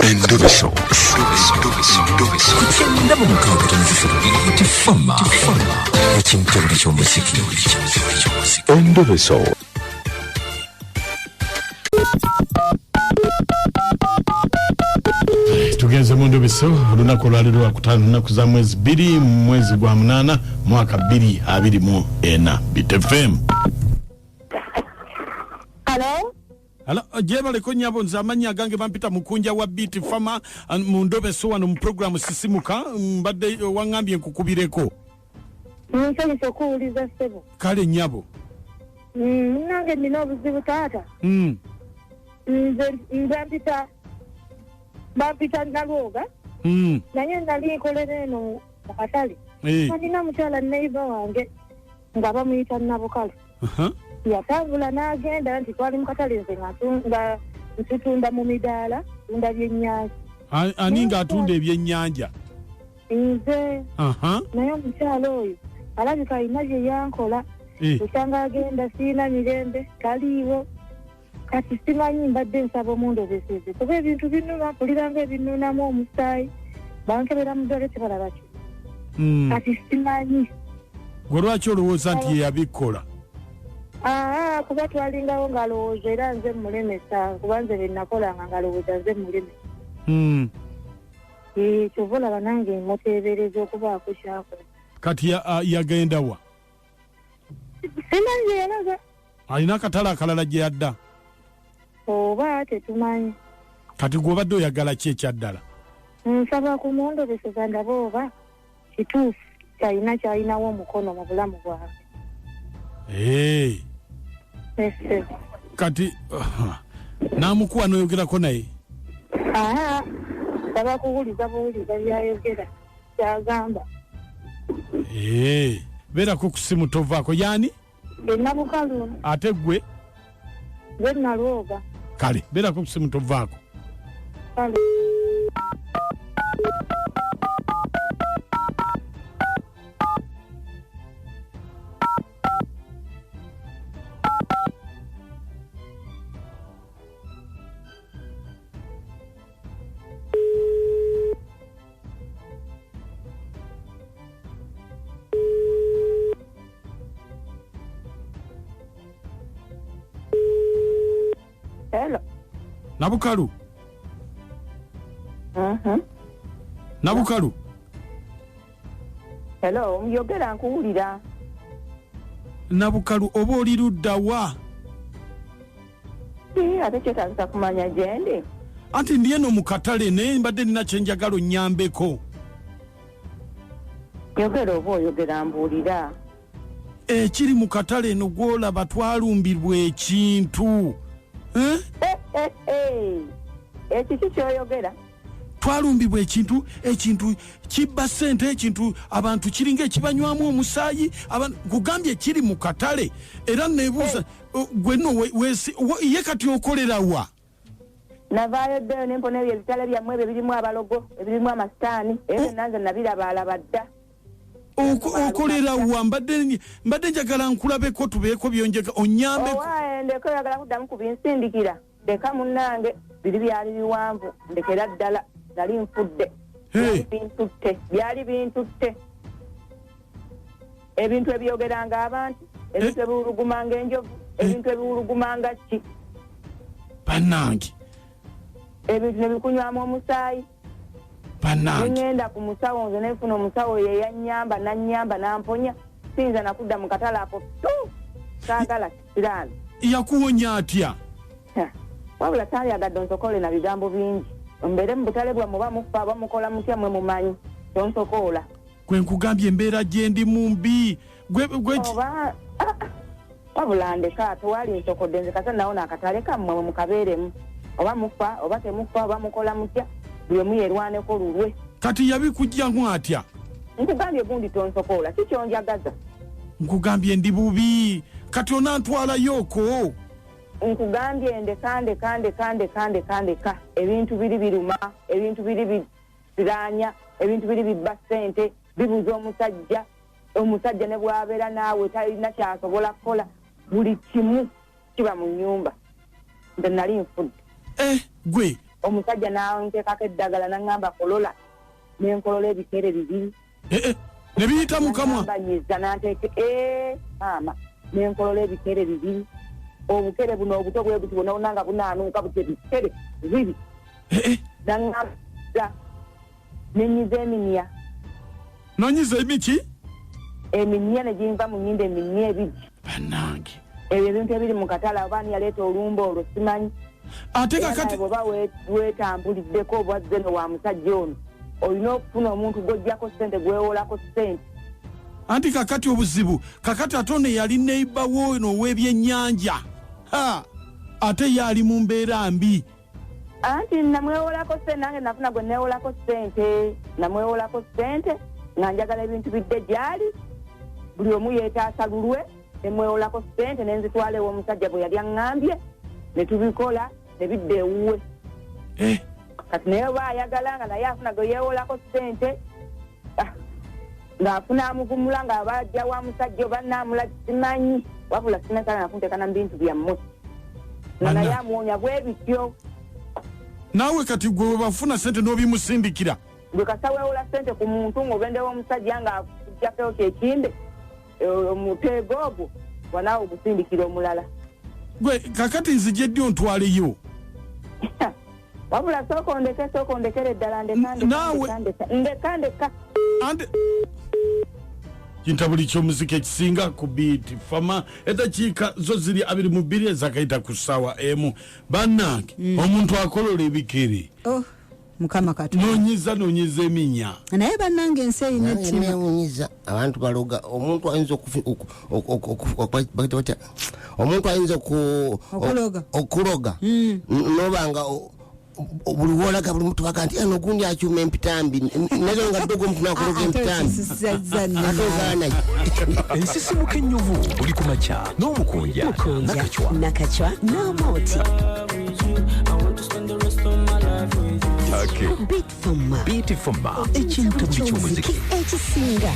Endobeso. Ku kyenda mu mukaaga tono ssatu Tifama ekintobole ky'omuziki. Endobeso. Tugenze mu ndobeso. Olunaku olwaleero lwakutaano, nnaku za mwezi 2, mwezi gwa 8, mwaka 2024. Bit FM. Hello? Hello, gyebaleko nyabo. Nze amannya agange bampita Mukunja wa Beat Fama mu ndobeso wano mu programu Sisimuka. Mbadde waŋŋambye nkukubireko. Nsanyusa okuwuliza, ssebo. Kale nyabo. Nange nina obuzibu, taata. Nze bampita Nalwoga. Naye nali nkolera eno mu katale. Nga nina mukyala neighbour wange nga bamuyita Nabukalu. Yatambula n'agenda nti twali mu katale, nze nga ntutunda mu midaala, tunda byennyanja. Ani ng'atunda ebyennyanja? Nze. Naye omukyala oyo alabika alina bye yankola. Osanga agenda, siina mirembe, taliiwo. Kati simanyi, mbadde nsaba omundobeseze kuba ebintu binuma, mpuliranga ebinuunamu omusaayi. Bankebera mu ddwaliro, tebalaba ki. Kati simanyi. Gwe lwaki olowooza nti ye yabikola? Aa, kuba twalingawo ng'alowooza era nze mulemesa, kuba nze bye nakolanga ng'alowooza nze mulemesa. Kyova olaba nange muteebereza okubaako kyakola. Kati yagenda wa? Simanyi gye yalaga. Alina akatale akalala gye yadda? Oba tetumanyi. Kati gwe obadde oyagala ki ekyaddala? Nsaba kumundobeseza ndabe oba kituufu kyalina kyalinawo omukono mu bulamu bwange. Ese. Kati namukuwa n'oyogerako naye? Aa, nsaba kuwuliza buwuliza byayogera, kyagamba. Beerako ku simu, tovaako. Yani? Enabukalu. Ate gwe? Nze Nalwoga. Kale, beerako ku simu, tovaako. Kale. Hello. Nabukalu? Mhm. Nabukalu? Hello, yogera nkuwulira. Nabukalu, oba oli ludda wa? Ii, ate kyetaagisa kumanya gyendi? Anti ndi eno mu katale, naye mbadde nina kyenjagala onnyambeko. Yogera oba oyogera mbuulira. Ekiri mu katale eno gwolaba, twalumbirwa ekintu. Eh? Eh, eh, eh. Ekiki kyoyogera? Twalumbibwa ekintu, ekintu kibba ssente, ekintu abantu kiringa ekibanywamu omusaayi. Nkugambye kiri mu katale, era nebuuza gwe nno ye kati okolera wa? Navaayo ddeyo ne mpona ebyo ebitale byammwe ebyo ebirimu abalogo, ebirimu amasitaani, ebyo byonna nze nabirabaalaba dda. Okolera wa? Mbadde njagala nkulabeko, tubeeko byonjega onyambeko. Owaaye, ndeka, oyagala kuddamu kubinsindikira. Ndeka munnange, biri byali biwanvu, ndekera ddala, nali nfudde. Hey. Byali bintutte, byali bintutte. Ebintu ebyogeranga abantu, ebintu ebiwulugumanga enjovu, ebintu ebiwulugumanga ki. Bannange. Ebintu ne bikunywamu omusaayi. Bannange. Neŋŋenda ku musawo nze, nenfuna omusawo ye yannyamba, nannyamba namponya. Siyinza nakudda mu katale ako tu, saagala kisiraani. Yakuwonya atya? Ha, wabula saalyagadde onsokole na bigambo bingi. Mbeere mu butale bwammwe, oba mufa oba mukola mutya mwe mumanyi, tonsokoola. Gwe nkugambye embeera gye ndimu mbi. Gwe Oba ah, wabula ndeka, tewali nsokodde nze kasa nawona akatale kammwe mwe mukabeeremu, oba mufa oba temufa oba mukola mutya, buli omu yerwaneko lulwe. Kati yabikugjamu atya? Nkugambye gundi tonsokoola, si kyonjagaza. Nkugambye ndi bubi, kati onantwalayooko? Nkugambye ndeka, ndeka, ndeka, ndeka, ndeka, ndeka. Ebintu biri biruma, ebintu biri bisiraanya, ebintu biri bibba ssente, bibuza omusajja. Omusajja ne bw'abeera naawe talina kyasobola kukola, buli kimu kiba mu nnyumba. Nze nali nfudde. Gwe. Omusajja nanteekako eddagala naŋŋamba kolola, nenkolola ebikere bibiri. Ne biyita mu kamwa? Banyiza nanteeke maama, nenkolola ebikere bibiri. Obukere buno obuto bwe buti bwonna nga bunaanuuka buti, ebikere bibiri. Naŋŋamba nenyiza eminya. Nonyiza emiki? Eminya ne ginva mu nnyindo, eminya ebiri. Bannange, ebyo ebintu ebiri mu katale, oba ani yaleeta olumba olwo simanyi. Ate kakati bw'oba weetambuliddeko obwazze no wa musajja ono, olina okufuna omuntu gw'oggyako ssente, gwewolako ssente. Anti kakati obuzibu kakati ate ono yali neighbour wo ono ow'ebyennyanja, ate ye ali mu mbeera mbi. Anti namwewolako ssente, nange nafuna gwe neewolako ssente, namwewolako ssente nga njagala ebintu bidde gyali, buli omu yeetaasa lulwe. Nemwewolako ssente nenzitwala ew'omusajja bwe yali aŋŋambye, ne tubikola ne bidda ewuwe. Kati naye oba ayagala nga naye afuna gwe yeewolako ssente, ng'afuna amuvumula ng'aba ajja wa musajja oba naamula simanyi, wabula sinasala nakunteekana mu bintu byammwe nga naye amuwonya bwe bityo. Naawe kati gwe webafuna sente n'obimusindikira? Gwe kasa weewola ssente ku muntu ng'ogendewo omusajja ng'akuggyako kyekimbe, omuteego ogwo wanaawe ogusindikira omulala. Gwe kakati nzije ddi ontwaleyo? Wabula sooka ondeke, sooka ondekere ddala, ndeka, ndeka, ndeka, ndeka, ndeka. Ante kintabuli ky'omuziki ekisinga ku Beat Fama. Eddakiika zo ziri 22 ezakayita ku ssaawa 1. Bannange, omuntu akolola ebikere. Oh, Mukama Katonda. Nonyiza, nonyiza eminya. Naye bannange, ensi erina ettima. Newunyiza abantu baloga. Omuntu ayinza batya? Omuntu ayinza Okuloga. Okuloga nobanga buli wolaga buli muntu baga nti ano gundi akyuma empitambi, naye nga ddogo omuntu nakuloga Ate empitambi. okisisizza nnyo. Ate ogaana. Ensisimuka ennyuvu buli ku makya n'Omukunja Mukunja, Nakacwa. Nakacwa n'Amooti. Okay. Beat Fama. Beat Fama, ekintabuli ky'omuziki ekisinga.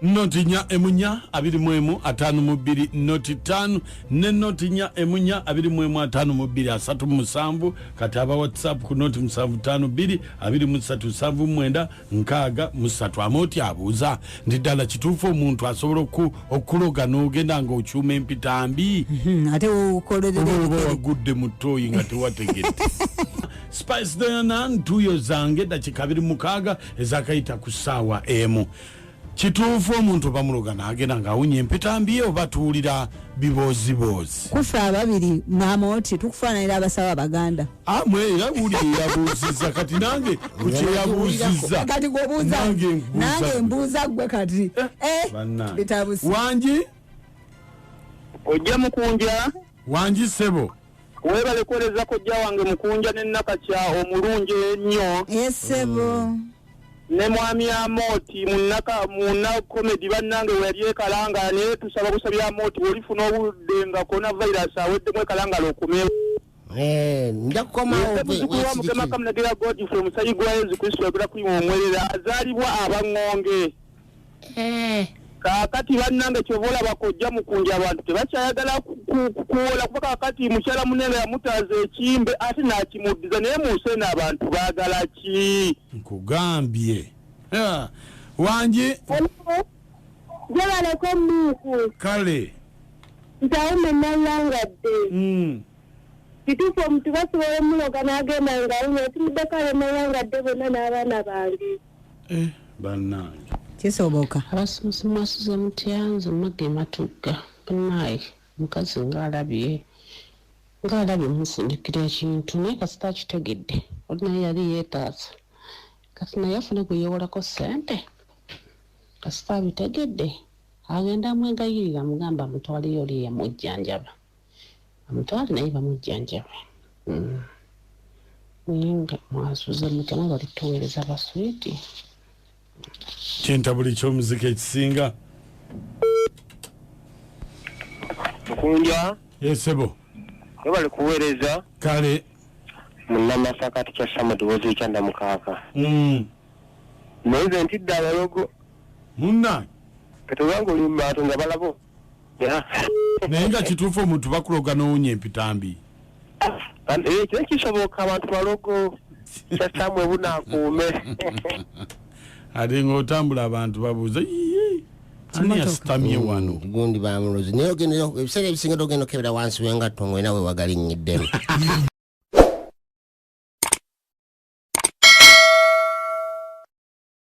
0 4 1 21 52 0 5 ne 0 4 1 21 52 37. Kati aba WhatsApp ku 0 7 5 2 23 79 63. Amooti abuuza nti ddala kituufu omuntu asobola okuloga n'ogenda ng'okyuma empitambi? Ate wokolera oba ebikere. Wagudde mu ttooyi nga tewategedde. Spice Diana, ntuuyo zange. Dakika 26 ezakayita ku ssaawa 1. Kituufu omuntu bamuloga n'agenda ng'awunya empitambi ye, oba tuwulira bibooziboozi? Kufe ababiri n'Amooti tukufaananira abasawo abaganda. Amwe era wuli eyabuuzizza, kati nange ku kyeyabuuzizza. Kati gwobuuza. Nange nkubuuza. Nange mbuuza gwe kati. Bannange. Bitabusi. Wangi. Ojja Mukunja. Wangi ssebo. Weebale kuweereza kojja wange Mukunja ne Nakakya omulungi ennyo. Esebo. Ne mwami Amooti munaka muna comedy. Bannange, we yali ekalanga, naye tusaba busabya Amooti, bw'olifuna obudde nga coronavirus aweddemu, ekalangala okomewo. Nja kukomawo. Muzzukulu wa Mukama Kamunagera Godfrey, omusayi gwa Yezu Kristo yagera kuyima omwerera, azaalibwa Abaŋŋonge. Kaakati bannange, kyova olaba kojja Mukunja abantu tebakyayagala kuwola, kuba kaakati mukyala munene yamutaaza ekimbe ate n'akimuddiza. Naye mu nsi eno abantu baagala ki? Nkugambye. Wangi. Gyebaleko Miiku. Kale. Ntawume Nayangadde. Kituufu omuntu basobola omuloga n'agenda ng'awunya. Otumiddeko ab'Nayangadde bonna n'abaana bange. Bannange. Kisoboka. Abasomesa, mwasuze mutya? Nze Mage Matugga. Banaye, omukazi ngaalabye musindikira ekintu, naye kasita akitegedde oli naye yali yeetaasa, kati naye afune gwe yeewolako ssente. Kasita abitegedde, agenda amwegayirira, amugamba amutwaleyo oli yamujjanjaba, amutwale naye bamujjanjabe. Naye nga mwasuze mutya? Mwe bali tuweereza baswiti. Kintabuli ky'omuziki ekisinga. Mukunja. Esebo. Webale kuweereza. Kale. Munnamasaka tikyassa mudubozi ekyanda mukaaka. Naye nze ntidde abalogo. Munna. Kati obanga oli mu bantu nga balabo. Naye nga kituufu omuntu bakuloga n'owunya empitambi? Kino kisoboka, abantu balogo. Kyasamwe bunaakuume. Ate ngaotambula abantu babuuza, "Iye, ani asitamye wano?" Gundi bamulozi, naye ogenda ebiseera ebisinga togenda okebera wansi w'engatto ng'olina we wagalinyiddemu.